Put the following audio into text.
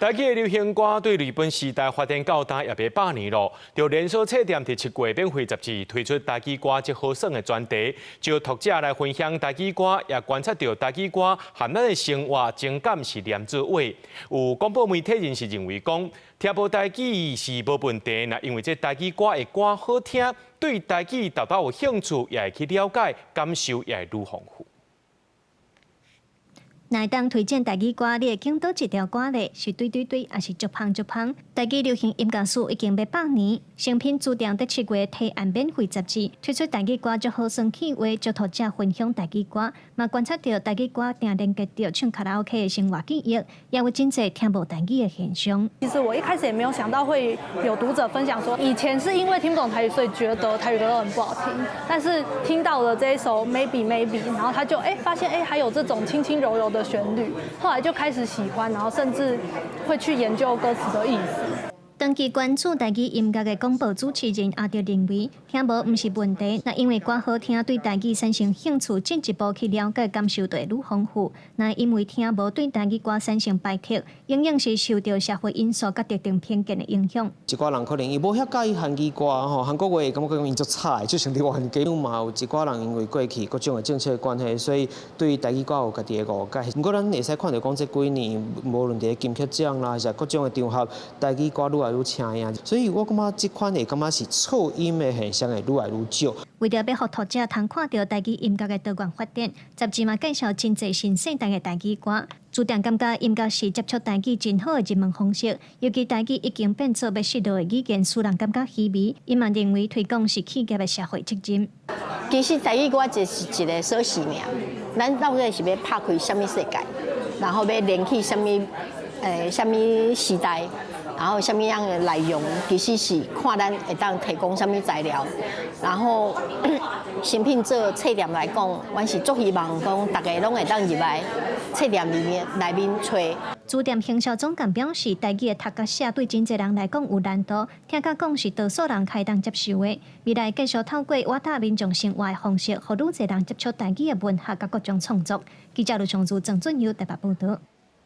台語的流行歌對日本時代發展到今也欲100年囉。著連鎖冊店佇7月免費雜誌推出台語歌足好耍的專題，招讀者來分享台語歌，也觀察著台語歌和咱的生活情感是連做伙。有廣播媒體人士認為講，聽無台語是無問題，若因為這台語歌的歌好聽，對台語沓沓有興趣，也會去了解，感受也會愈豐富。若會當推薦台語歌，你會揀佗一條歌咧？是對對對，抑是足芳足芳？台語流行音樂史已經欲百年，誠品書店佇7月提案免費雜誌推出台語歌足好耍企劃，招讀者分享台語歌，嘛觀察著台語歌定連結著唱卡拉 OK 的生活記憶，也有真濟聽無台語的現象。其實我一開始也沒有想到會有讀者分享說，以前是因為聽不懂台語，所以覺得台語歌都很不好聽。但是聽到了這一首 Maybe Maybe，然後他就發現還有這種輕輕柔柔的旋律，後來就開始喜歡，然後甚至會去研究歌詞的意思。長期關注台語音樂的廣播主持人阿德認為，聽無毋是問題，若因為歌好聽，對台語產生興趣，進一步去了解，感受就會愈豐富。若因為聽無對台語歌產生排斥，永遠是受著社會因素佮特定偏見的影響。一寡人可能伊無遐佮意韓語歌吼，韓國話感覺講𪜶足吵的，就像佇冤家。嘛有一寡人因為過去各種的政策的關係，所以對台語歌有家己的誤解。毋過咱會使看著講，這幾年無論佇金曲獎啦，還是各種的場合，台語歌愈來愈請影。所以我感覺這款會感覺是錯音的現象會愈來愈少。為著欲予讀者通看著台語音樂的多元發展，雜誌嘛介紹真濟新世代的台語歌。書店感覺音樂是接觸台語真好的入門方式，尤其台語已經變做欲失落的語言，使人感覺稀微。伊嘛認為推廣是企業的社會責任。其實台語歌就是一個鎖匙爾，咱到底是欲拍開啥物世界，然後欲連去啥物時代，然後啥物樣的內容，其實是看咱會當提供啥物材料。然後誠品做冊店來講，阮是足希望講逐家攏會當入來冊店裡面內面揣。書店行銷總監表示，台語的讀佮寫對真濟人來講有難度，聽佮講是多數人較會當接受的。未來繼續透過挖搭民眾生活的方式，予愈濟人接觸台語的文學佮各種創作。記者盧松如、鄭俊佑台北報導。